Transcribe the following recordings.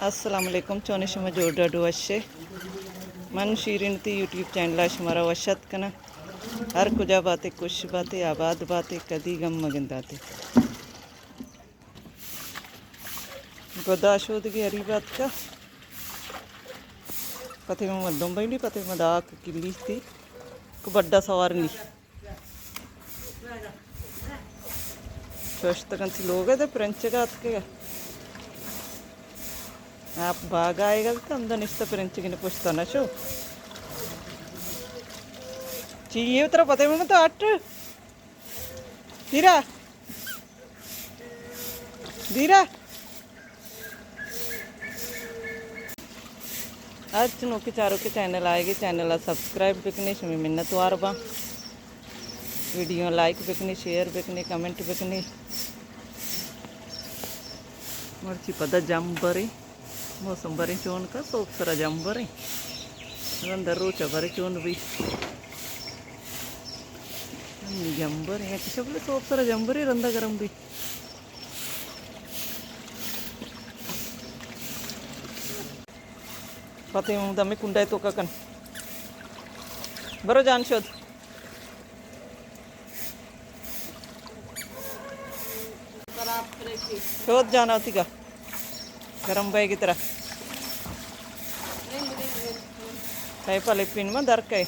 السلام علیکم، چون شما؟ جوڑ ڈاڈو وشے؟ من شیرین تی یوٹیوب چینل ءَ شمارا وش اتک کناں۔ ہر کجا باتے، خوش باتے، آباد باتے، کدی غم مگنداتے۔ گدا شودگی ہری بات کا۔ پتے من دم بیلی، پتے من داک کلی تی۔ کو بڈا سوار نی۔ چوشتگنتی لوگ ءَ دے پرنچگ ءَ اتکگ۔ آپ باگ آئے گا تو ہمدا نشتہ پرنچگ نے پشتا نہ شو۔ چی یہ ترا پتہ ہے ممتا اٹ۔ دیرا۔ دیرا۔ ہرچ نوکیں چاروکیں چینل آئیگے، چینل ءَ سبسکرائب بکنے، شمی منت وار باں۔ ویڈیو لائک بکنے، شیئر بکنے، کمنٹ بکنے۔ مرچی پدا جمبرے، موسم برے چون کا، سوب سرا جمبرے۔ رندا روچا برے چون بی۔ جمبرے، یک شبل سوب سرا جمبرے، رندا گرم بی۔ پتے ہوں دمے کنڈا تو کا کن۔ برو جان شود۔ شود جانا ہوتی کا۔ گرم بھائی کی طرح۔ کئی پلے پین ما در کئی۔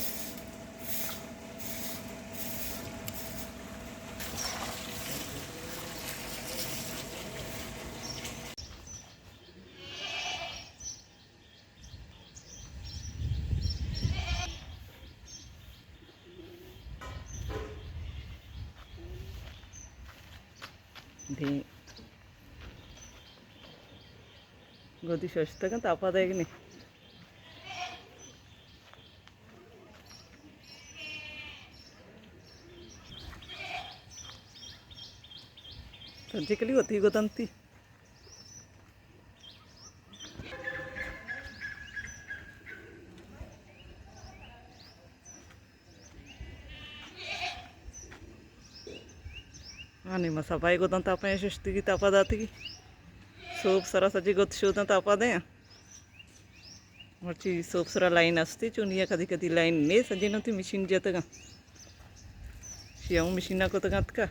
دے۔ گودی ششتگن تاپا دیگنی۔ سجے کلی ہوتی گودنتی۔ آنی ما سبائی گوداں تاپا ششتگی تاپا داتگی۔ سوب سرا سجی گد شوداں تاپا دیاں۔ مرچی سوب سرا لائن استی، چونیا کدی کدی لائن نے، سجی نو تی مشین جتگاں۔ شیاؤں مشینہ کتگاں تکا۔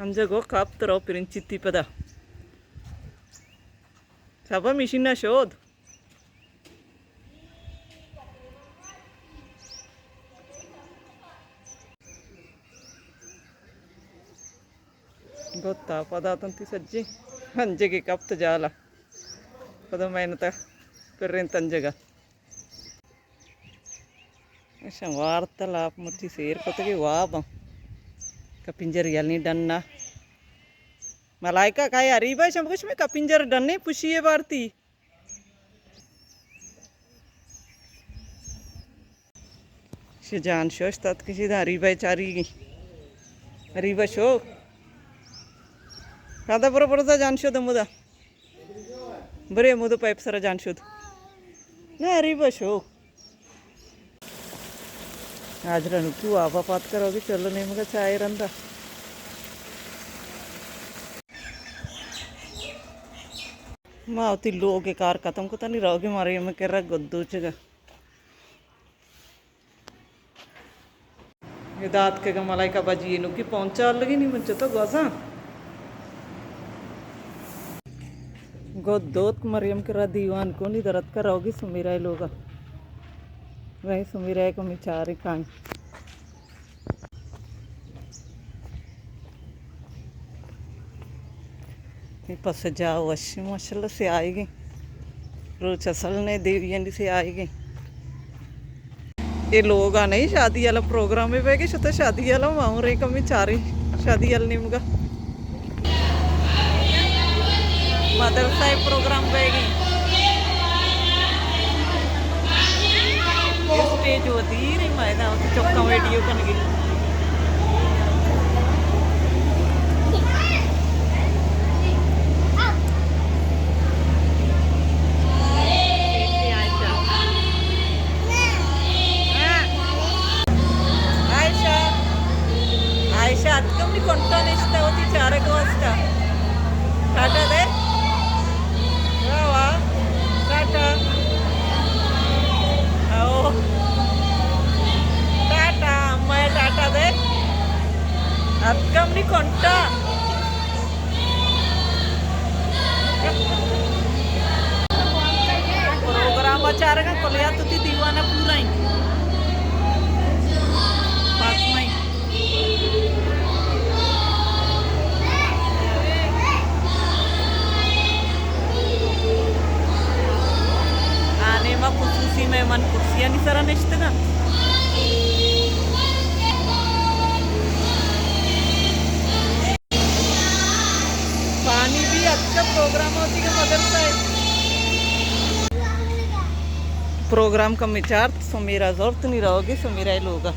انجا گو کاپ ترو پرنچی تی پدا۔ سبا مشینہ شود۔ گوتا پدا تنتی سجی انجگی کپت جالا۔ پدا محنت پرین تنجگا۔ اشان وارت لاپ مٹی سیر کتگی واباں۔ کپنجر یلنی ڈنا۔ ملائکہ کائے اریبا شم کچھ میں کپنجر ڈنے پوشیے بارتی۔ شی جان شوش تات کشی دا اریبا چاری گی۔ اریبا شو۔ کادا برو برو دا جان شو دمو دا۔ برے مودو پائپ سرا جان شد۔ نہ، اریبا شو۔ آج رنو تو آبا پات کرو گے، چلو نیمگا چائے رندا۔ ما وتی لوگ کار ختم کتنی روگی مارے میں کرا گدو چگا۔ ادا اتکگاں ملائکہ بجی نوکی پونچا لگی نی من چتو گوزاں۔ گو دوت مریم کرا دیوان کونی درت کا روگی سمیرا لوگا۔ وہیں سمیرا کمی چاری کان۔ اے پس جا وشی ماشاءاللہ سے آئیگی۔ روچ اصل نے دیوی انڈی سے آئیگی۔ اے لوگا نہیں شادی والا پروگرام ہے، بے کہ شتا شادی والا ماؤں رے کمی چاری شادی والا نیمگا۔ مدرسہ پروگرام بے گی۔ اسٹیج ودی رہی میدان چکا ویڈیو کنگی۔ عائشہ، عائشہ اتکم نی کنٹا نشتا ہوتی چارگ واسطہ۔ کنٹا۔ پروگرام ءَ چارگ ءَ کلیات وتی دیوان ءَ پورا ایں۔ فاطمہ ایں۔ آ نیما خصوصی مہمان کرسیانی سرا نشتگ اَنت۔ پانی بھی اچھا پروگرام ہوتی کہ مدرسہ ہے۔ پروگرام کمے چارت، سمیرا زرت نی روگی سمیرا لوگا۔